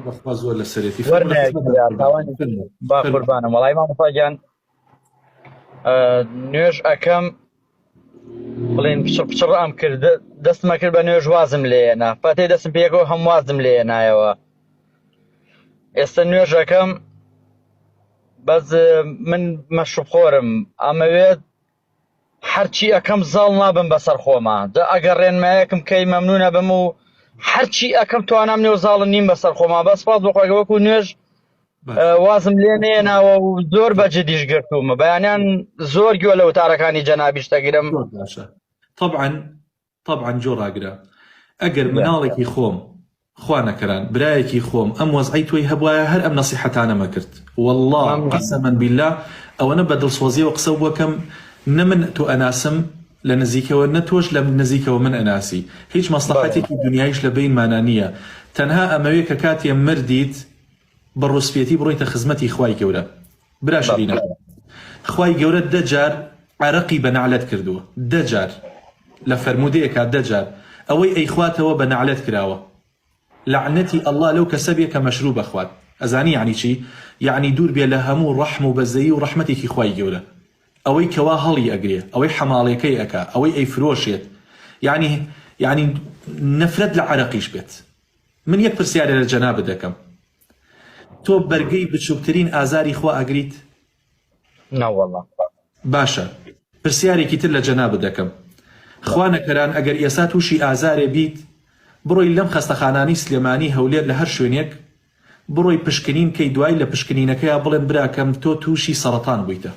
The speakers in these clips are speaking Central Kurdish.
بەخوا زۆر لەسەرێتی فەرموو لە خزمەتان وەرنەگیرا قوربان تاوانی فەرموو با فەرموو قوربانم وەڵای مامۆستا گیان نوێژ ئەکەم بڵێن پچڕ پچڕ ئەم کرد دەستمە کرد بە نوێژ وازم لێنا فاتێ دەستم پێکەوە هەم وازم لێنایەوە ئێستا نوێژەکەم بەس من مەشروبخۆرم ئەمەوێت هەرچی ئەکەم زاڵ نابم بەسەر خۆما جا ئەگەر ڕێنمایەکم کەی مەمنونە بم و هەرچی ئەکەم توانام نێو زاڵ نیم بەسەر خۆما بەس سپاس بۆ خۆی وەکو نوێژ وازم لێ نێناوە و زۆر بە جدیش گرتوومە بەیانیان زۆر گوێ لە وتارەکانی جەنابیش دەگرم زۆر باشە طبعا تەبعەن گۆ ڕاگرە ئەگەر مناڵێکی خۆم خوا نەکەران برایەکی خۆم ئەم وەزعەی تۆی هەبوایە هەر ئەم نەسیحەتانەمە کرد واللە قەسەمەن بیللە ئەوەنە بە دڵسۆزیەوە قسەو بۆکەم نە من تۆ ئەناسم لە نزیکەوە نە تۆش لە نزیکەوە من ئەناسی هیچ مەسڵەحەتێکی دونیایش لە بەینمانا نیە تەنها ئەمەوێ کە کاتێ مردیت بە ڕوسپیەتی بڕۆیتە خزمەتی خوای گەورە برا شیرینەکەم خوای گەورە دە جار عەرەقی بە نەعلەت کردووە دە جار لە فەرموودەیەکا دە جار ئەوەی ئەیخواتەوە بە نەعلەت کراوە لەعنەتی اللە لەو کەسە بێ کە مەشروب ئەخوات ئەزانی یەعنی چی یەعنی دوور بێ لە هەموو ڕەحم و بەزەیی و ڕەحمەتێکی خوای گەورە ئەوەی کەوا هەڵی ئەگرێ ئەوەی حەماڵێکەی ئەکا ئەوەی ئەیفرۆشێت یەعنی یەعنی نەفرەت لە عەرەقیش بێت من یەک پرسیارێ لە جەنابت دەکەم تۆ بەرگەی بچوکترین ئازاری خوا ئەگریت؟ نەوەڵا. باشە پرسیارێکی تر لە جەنابت دەکەم خوا نەکەران ئەگەر ئێسا توشی ئازارێ بیت بڕۆی لەم خەستەخانانەی سلێمانی هەولێر لە هەر شوێنێک بڕۆی پشکنین کەی دوای لە پشکنینەکەیا بڵێن براکەم تۆ توشی سەڕەتان بویتە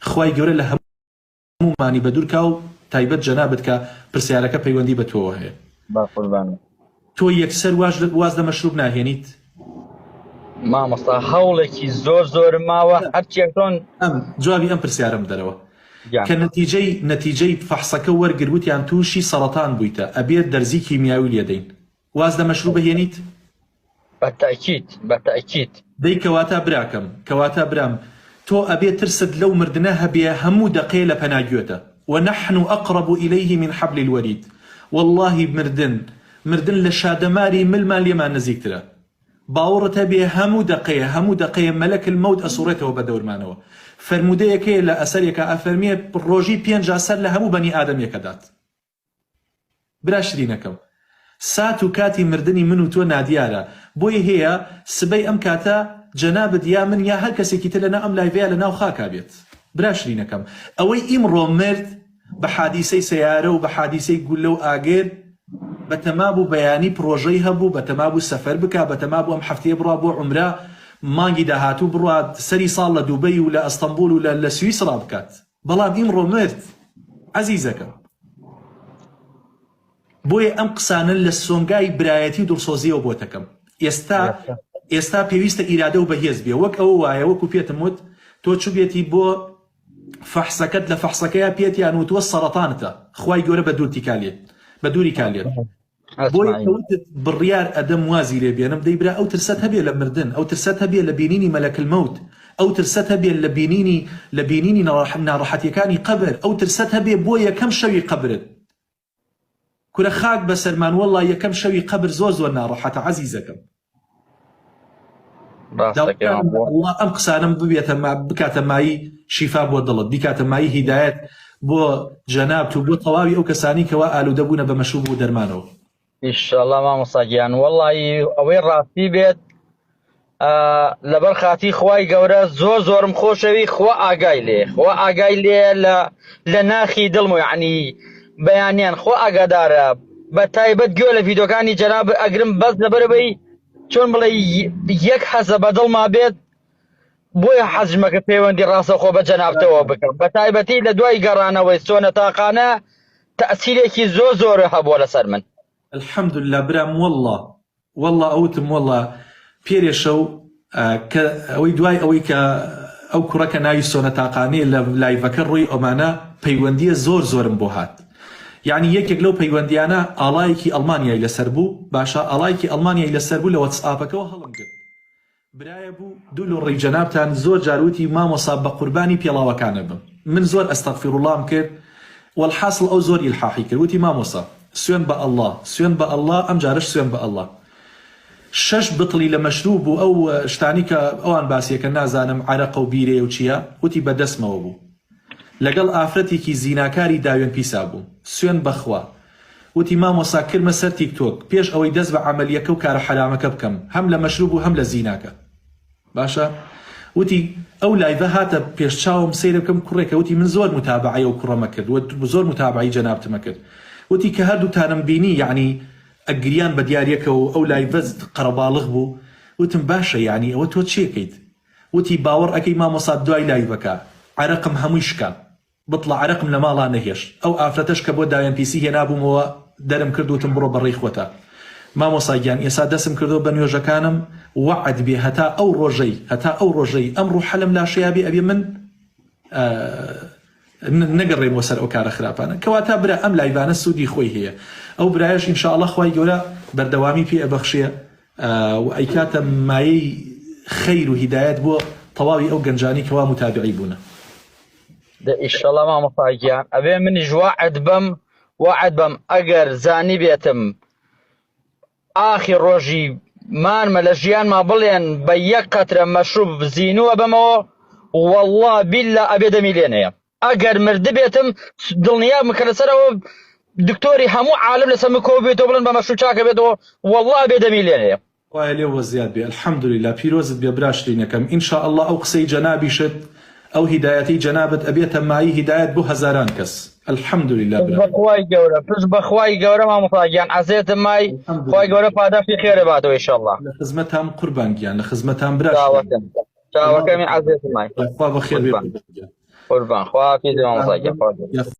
خوای گەورە لە هەموومانی بەدوور کا و تایبەت جەنابت کە پرسیارەکە پەیوەندی بە تۆوە هەیە. با قوربانت. تۆ یەکسەر واز واز لە مەشروب ناهێنیت؟ مامۆستا هەوڵێکی زۆر زۆرم ماوە هەرچیەک چۆن. ئەم جوابی ئەم پرسیارەم بدەرەوە گیان. کە نەتیجەی نەتیجەی فەحسەکە وەرگر وتیان تووشی سەڕەتان بوویتە ئەبێت دەرزی کیمیاوی لێدەین واز لە مەشروب ئەهێنیت؟ بە تەئکید بە تەئکید. دەی کەواتە براکەم کەواتە برام تۆ ئەبێ ترست لەو مردنە هەبێ هەموو دەقەیە لە پەنا گوێتە ونحن اقرب الیه من حبل الورید وەڵاهی مردن مردن لە شادەماری ملمان لێمان نزیکترە باوەڕت هەبێ هەموو دەقەیە هەموو دەقەیە مەلەک الموت ئەسوڕێتەوە بە دەورمانەوە فەرموودەیەک هەیە لە ئەسەرێکا ئەفەرمێ ڕۆژی پێنجا سەر لە هەموو بەنی ئادەم یەکەدات برا شرینەکەم سات و کاتی مردنی من و تۆ نادیارە بۆی هەیە سبەی ئەم کاتە جەنابت یا من یا هەر کەسێکی تر لەناو ئەم لایڤەیا لەناو خاکا بێت برا شرینەکەم ئەوەی ئیمڕۆ مرد بە حادیسەی سەیارە و بە حادیسەی گوللە و ئاگر بەتەمابوو بەیانی پڕۆژەی هەبوو بەتەمابوو سەفەر بکا بەتەمابوو ئەم هەفتەیە بڕوا بۆ عومرە مانگی داهاتوو بڕوا سەری ساڵ لە دوبەی و لە ئەستەنبوڵ و لە سویسڕا بکات بەڵام ئیمڕۆ مرد عەزیزەکەم. بۆیە ئەم قسانە لە سۆنگای برایەتی و دڵسۆزیەوە بۆتەکەم. ئێستا ئێستا پێویستە ئیرادە و بەهێز بێ وەک ئەوە وایە وەکو پێتم وت تۆ چوبێتی بۆ فەحسەکەت لە فەحسەکەیا پێتیان وتووە سەڕەتانتە خوای گەورە بە دوورتی کا لێت بە دووری کا لێت بۆیە ئەجمعین. کە وتت بڕیار ئەدەم وازی لێ بێنم دەی برا ئەو ترسەت هەبێ لە مردن ئەو ترسەت هەبێ لە بینینی مەلەک الموت ئەو ترسەت هەبێ لە بینینی لە بینینی ناڕەحەتیەکانی قەبر ئەو ترسەت هەبێ بۆ یەکەم شەوی قەبرت کورە خاک بەسەرمان وەڵا یەکەم شەوی قەبر زۆر زۆر ناڕەحەتە عەزیزەکەم. ڕاستەکەی داواکارم لە مامۆ. اللە ئەم قسانەم ببێتە بکاتە مایەی شیفا بۆ دڵت بیکاتە مایەی هیدایەت بۆ جەنابت و بۆ تەواوی ئەو کەسانەی کەوا ئالوودە بوونە بە مەشروب و دەرمانەوە. ئیشەڵا مامۆستا گیان وەڵی ئەوەی ڕاستی بێت لەبەر خاتی خوای گەورە زۆر زۆرم خۆشەوی خوا ئاگای لێ خوا ئاگای لێ لە لە ناخی دڵم و یعنی بەیانیان خوا ئاگادارە بە تایبەت گوێ لە ڤیدۆکانی جەناب ئەگرم بەس لەبەرەوەی چۆن بڵێ یەک حەزە بە دڵما بێت بۆیە حەزمەکە پەیوەندی ڕاستەخۆ بە جەنابتەوە بکەم بە تایبەتی لە دوای گەڕانەوەی سۆنە تاقانە تەسیرێکی زۆر زۆر هەبووە لەسەر من الحمدللە برام واللە واللە ئەوتم واللە پێرێ شەو کە ئەوەی دوای ئەوەی کە ئەو کوڕە کە ناوی سۆنە تاقانەیە لە لایڤەکە ڕۆی ئەمانە پەیوەندیە زۆر زۆرم بۆ هات یعنی یەکێک لەو پەیوەندیانە ئاڵایەکی ئەڵمانیای لەسەر بوو باشە ئاڵایەکی ئەڵمانیای لەسەر بوو لە وەتسئاپەکەوە هەڵم گرت برایە بوو دوو لۆڕی جەنابتان زۆر جار وتی مامۆسا بەقوربانی پێڵاوەکانە بم من زۆر ئەستەغفیروڵام کرد وەلحاسڵ ئەو زۆر ئیلحاحی کرد وتی مامۆسا سوێن بە اللە سوێن بە اللە ئەم جارەش سوێن بە اللە. شەش بتڵی لە مەشروب و ئەو شتانی کە ئەوان باسیەکەن نازانم عەرەقە و بیرەیە و چیە وتی بە دەستمەوە بوو لەگەڵ ئافرەتێکی زیناکاری داوێن پیسا بووم سوێن بەخوا وتی مامۆسا کردمە سەر تیک تۆک پێش ئەوەی دەست بە عەمەلیەکە و کارە حەرامەکە بکەم هەم لە مەشروب و هەم لە زیناکە باشە وتی ئەو لایڤە هاتە پێش چاوم سەیرە بکەم کوڕێکە وتی من زۆر متابەعەی ئەو کوڕەمە کرد و زۆر متابەعەی جەنابتمە کرد وتی کە هەردووتانم بینی یەعنی ئەگریان بە دیاریەکەوە و ئەو لایڤە قەرەباڵغ بوو وتم باشە یەعنی ئەوە تۆ چێکەیت وتی باوەڕ ئەکەی مامۆسا دوای لایڤەکە عەرەقم هەمووی شکا بتڵە عەرەقم لە ماڵا نەهێشت ئەو ئافرەتەش کە بۆ داوێن پیسی هێنابوومەوە دەرم کرد وتم بڕۆ بەڕێی خۆتا مامۆسا گیان ئێسا دەسم کردوە بە نوێژەکانم وەعد بێ هەتا ئەو ڕۆژەی هەتا ئەو ڕۆژەی ئەم ڕوحە لەم لاشەیا بێ ئەبێ من نەگەڕێمەوە سەر ئەو کارە خراپانە کەواتە برا ئەم لایڤانە سوودی خۆی هەیە ئەو برایەش ان شاء اللە خوای گەورە بەردەوامی پێ ئەبەخشێ و ئەیکاتە مایەی خەیر و هیدایەت بۆ تەواوی ئەو گەنجانەی کەوا متابعی بوونە. دە ئیشەڵا مامۆستا گیان ئەبێ منیش وەعد بەم وەعد بەم ئەگەر زانیبێتم ئاخی ڕۆژی مانمە لە ژیانما بڵێن بە یەک قەترە مەشروب زینووە بەمەوە واللە بیللا ئەبێ دەمی لێنەیە ئەگەر مردبێتم دڵنیابم کە لەسەرەوە دکتۆری هەموو عالم لەسەر من کۆ بێتەوە بڵێن بە مەشروب چاکە بێتەوە واللە ئەبێ دەمی لێنەیە. خوایە لێو وەزیاد بێ الحمدللە پیرۆزت بێ برا شرینەکەم ان شاء اللە ئەو قسەی جەنابیشت ئەو هیدایەتەی جەنابت ئەبێتە مایەی هیدایەت بۆ هەزاران کەس الحمدللە پشت برا. بەخوای گەورە پشت بەخوای گەورە مامۆستا گیان عەزێتم مای خوای گەورە الحمدللە پاداشتی خێرت باتەوە ئیشەڵا. لە خزمەتام قوربان گیان لە خزمەتام برا چاوەکەم شرینەکەم چاوەکەمی عەزێتم مای یاخوا بەخێر بێ قوربان قوربان گیان. قوربان خواحافیز مامۆستا گیان خواحافیز. یاخوا.